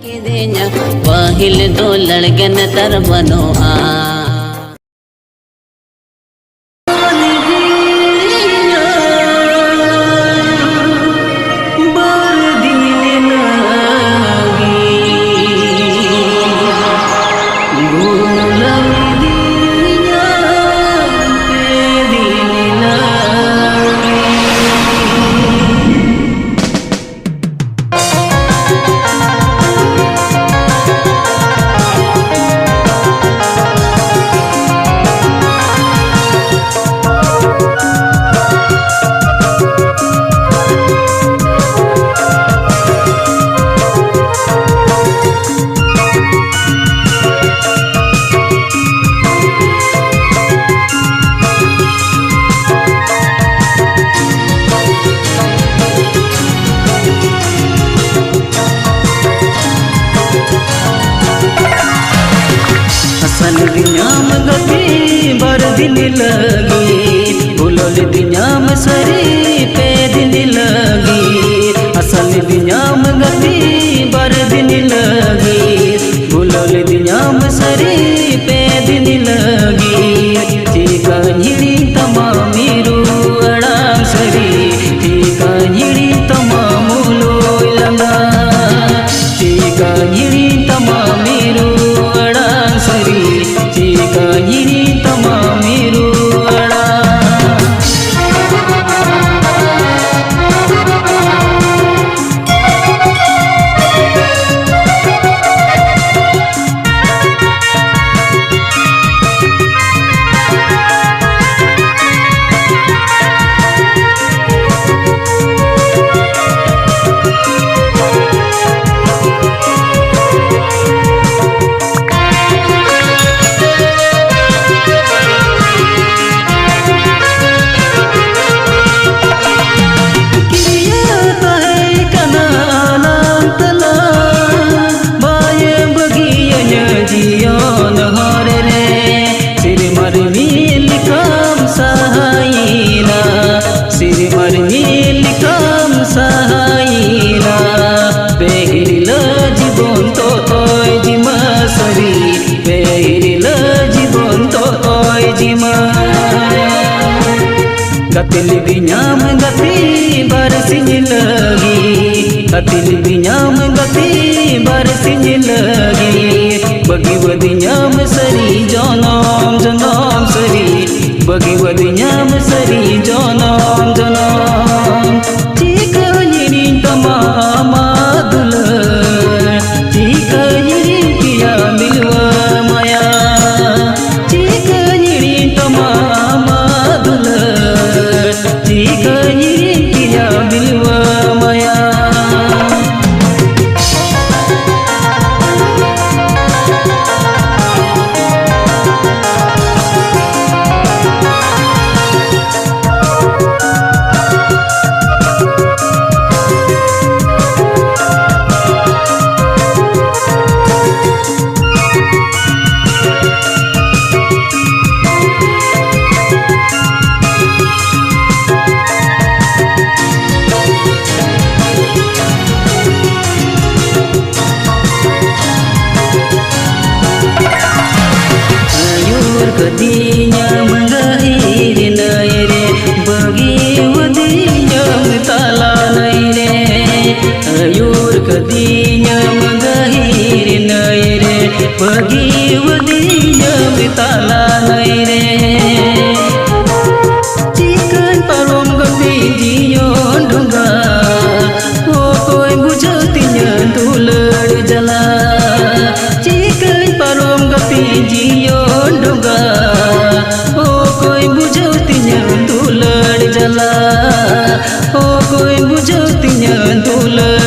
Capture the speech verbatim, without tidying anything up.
ᱠᱤᱫᱤᱧᱟ᱾ ᱯᱟᱹᱦᱤᱞ ᱫᱚ ᱞᱟᱲᱜᱮ ᱱᱮᱛᱟᱨ ᱵᱟᱹᱱᱩᱜᱼᱟ᱾ ᱟᱥᱟ ᱞᱤᱫᱤᱧᱟᱢ ᱜᱟᱛᱮ ᱵᱟᱨ ᱫᱤᱱ ᱞᱟᱹᱜᱤᱫ, ᱵᱷᱩᱞᱟᱹᱣ ᱞᱤᱫᱤᱧᱟᱢ ᱥᱟᱹᱨᱤ ᱯᱮ ᱫᱤᱱ ᱞᱟᱹᱜᱤᱫ᱾ ᱟᱥᱟ ᱞᱤᱫᱤᱧᱟᱢ ᱜᱟᱛᱮ ᱵᱟᱨ ᱫᱤᱱ ᱞᱟᱹᱜᱤᱫ, ᱵᱷᱩᱞᱟᱹᱣ ᱞᱤᱫᱤᱧᱟᱢ ᱥᱟᱹᱨᱤ ᱯᱮ ᱫᱤᱱ ᱞᱟᱹᱜᱤᱫ᱾ ᱪᱤᱠᱟᱹᱧ ᱦᱤᱲᱤᱧ ᱛᱟᱢᱟ ᱢᱤᱨᱩ ᱟᱲᱟᱝ ᱥᱟᱹᱨᱤ, ᱪᱤᱠᱟᱹᱧ ᱦᱤᱲᱤᱧ ᱛᱟᱢᱟ ᱢᱩᱞᱩᱡ ᱞᱟᱸᱫᱟ᱾ ᱪᱤᱠᱟᱹᱧ ᱦᱤᱲᱤᱧ ᱛᱟᱢᱟ ᱢᱤᱨᱩ ᱟᱲᱟᱝ ᱥᱟᱹᱨᱤ, ᱪᱤᱠᱟᱹᱧ ᱦᱤᱲᱤᱧ ᱛᱟᱢᱟ ᱢᱤᱨᱩ ᱟᱲᱟᱝ᱾ ᱜᱟᱛᱮ ᱞᱤᱫᱤᱧᱟᱢ ᱜᱟᱛᱮ ᱵᱟᱨ ᱥᱤᱧ ᱞᱟᱹᱜᱤᱫ, ᱜᱟᱛᱮ ᱞᱤᱫᱤᱧᱟᱢ ᱜᱟᱛᱮ ᱵᱟᱨ ᱥᱤᱧ ᱞᱟᱹᱜᱤᱫ, ᱵᱟᱹᱜᱤ ᱣᱟᱹᱫᱤᱧᱟᱢ ᱥᱟᱹᱨᱤ ᱡᱚᱱᱚᱢ ᱡᱚᱱᱚᱢ ᱥᱟᱹᱨᱤ, ᱵᱟᱹᱜᱤ ᱣᱟᱹᱫᱤᱧᱟᱢ ᱥᱟᱹᱨᱤ ᱡᱚᱱᱚᱢ ᱡᱚᱱᱚᱢ᱾ ᱪᱤᱠᱟᱹᱧ ᱦᱤᱲᱤᱧ ᱛᱟᱢᱟ ᱟᱢᱟᱜ ᱫᱩᱞᱟᱹᱲ, ᱪᱤᱠᱟᱹᱧ ᱦᱤᱲᱤᱧ ᱠᱮᱭᱟ ᱵᱤᱞᱣᱟᱹ ᱢᱟᱭᱟ᱾ ᱪᱤᱠᱟᱹᱧ ᱦᱤᱲᱤᱧ ᱛᱟᱢᱟ ᱟᱢᱟᱜ ᱫᱩᱞᱟᱹᱲ, ᱪᱤᱠᱟᱹᱧ ᱦᱤᱲᱤᱧ ᱠᱮᱭᱟ ᱵᱤᱞᱣᱟᱹ ᱢᱟᱭᱟ᱾ ᱟᱹᱭᱩᱨ ᱠᱟᱹᱫᱤᱧᱟᱢ ᱜᱟᱹᱦᱤᱨ ᱱᱟᱹᱭ ᱨᱮ, ᱵᱟᱹᱜᱤ ᱣᱟᱹᱫᱤᱧᱟᱢ ᱛᱟᱞᱟ ᱱᱟᱹᱭ ᱨᱮ᱾ ᱟᱹᱭᱩᱨ ᱠᱟᱹᱫᱤᱧᱟᱢ ᱜᱟᱹᱦᱤᱨ ᱱᱟᱹᱭ ᱨᱮ, ᱵᱟᱹᱜᱤ ᱣᱟᱹᱫᱤᱧᱟᱢ ᱛᱟᱞᱟ ᱱᱟᱹᱭ ᱨᱮ᱾ ᱪᱤᱠᱟᱹᱧ ᱯᱟᱨᱚᱢ ᱜᱟᱛᱮ ᱡᱤᱭᱚᱱ ᱰᱷᱚᱸᱜᱟ, ᱚᱠᱚᱭ ᱵᱩᱡᱷᱟᱹᱣ ᱛᱤᱧᱟᱹ ᱫᱩᱞᱟᱹᱲ ᱡᱟᱞᱟ᱾ ᱪᱤᱠᱟᱹᱧ ᱯᱟᱨᱚᱢ ᱜᱟᱛᱮ ᱡᱤᱭᱚᱱ ᱰᱷᱚᱸᱜᱟ, ᱚᱠᱚᱭ ᱵᱩᱡᱷᱟᱹᱣ ᱛᱤᱧᱟᱹ ᱫᱩᱞᱟᱹᱲ ᱡᱟᱞᱟ᱾ ᱚᱠᱚᱭ ᱵᱩᱡᱷᱟᱹᱣ ᱛᱤᱧᱟᱹ ᱫᱩᱞᱟᱹᱲ